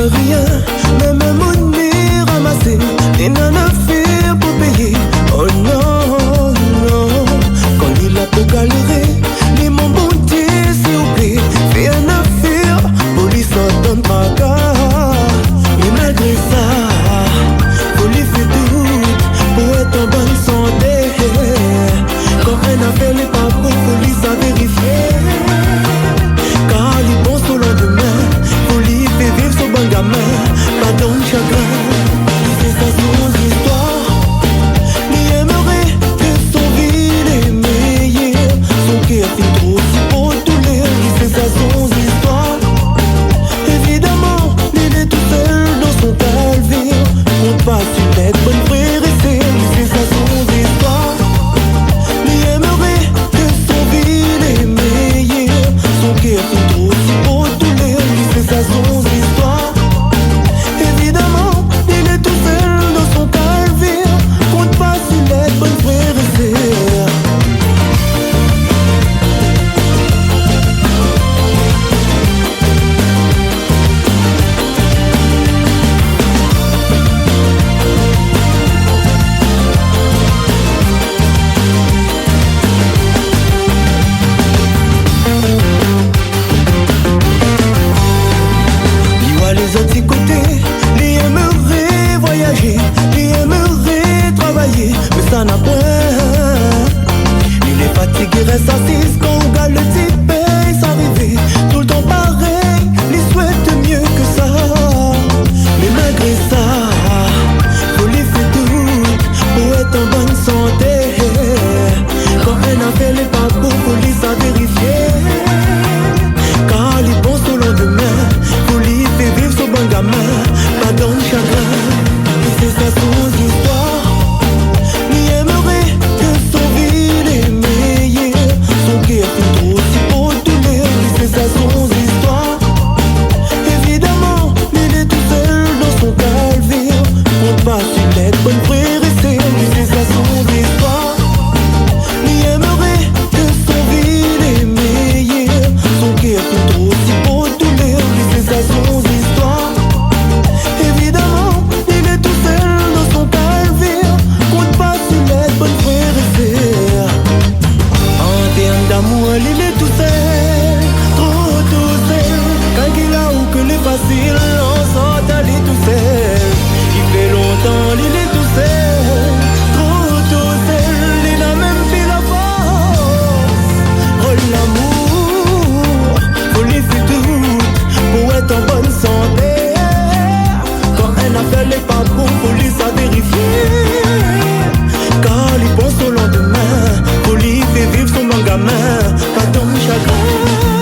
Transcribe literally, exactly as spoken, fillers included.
Rien, mèm in moni ramasé, néna nafèr pou péyé. Oh non, non. Kan li la pou galéré, li mon Bondié, siouplé, fé in nafèr pou li sa tann traka. Mé malgré sa, fo li fé tout pou èt an bone santé. Kan in nafèr lé pa bon, fo li sa vérifié. Kar li pans o landmin, fo li fé viv son bann gamin, pa dann shagrin. Li sé sa son zistoir. Li èmré ke son vi lé méyèr. Son kèr fine tro siport doulèr. Li sé sa son zistoir. Évidaman, li lé tousèl dan son kalvèr. Kont pa si lèd bann frèr é sèr. Li sé sa son zistoir. Li èmré ke son vi lé méyèr. Son kèr fine tro siport doulèr. Li sé sa son zistoir. Évidaman, li lé tousèl dan son kalvèr. Kont pa si lèd bann frèr é sèr. Li oi lézot ti koté, li èmré voyajé, li èmré travayé, mé sa na poin. Li lé fatigé rès asiz kan ou gard lo ti pèy sa arivé. Toultan parèy, li souèt myé ke sa. Mé malgré sa, fo li fé tout pou èt an bone santé. Kan in nafèr lé pa bon, fo li sa vérifié. Kar li pans o landmin, fo li fé viv son bann gamin, pa dann shagrin. Li sé sa son zistoir. Li èmré ke son vi lé méyèr. Son kèr fine tro siport doulèr. Li sé sa son zistoir. Évidaman, li lé tousèl dan son kalvèr. Kont pa si lèd bann frèr é sèr. Li sé sa son zistoir. Li èmré ke son vi lé méyèr. Son kèr fine tro siport doulèr. Li sé sa son zistoir. Évidaman, li lé tousèl dan son kalvèr. Kont pa si lèd bann frèr é sèr. An tèrm damour, li lé tousèl, tro tousèl. Kalkil aou ke lé fasil, an sort ali tousèl. I fé lontan li lé tousèl, tro tousèl. Li na mèm pi la fors. Oh, lamour, fo li fé tout pou èt an bone santé. Kan in nafèr lé pa bon, fo li sa vérifié. Kar li pans o landmin, fo li fé viv son bann gamin, pa dann shagrin.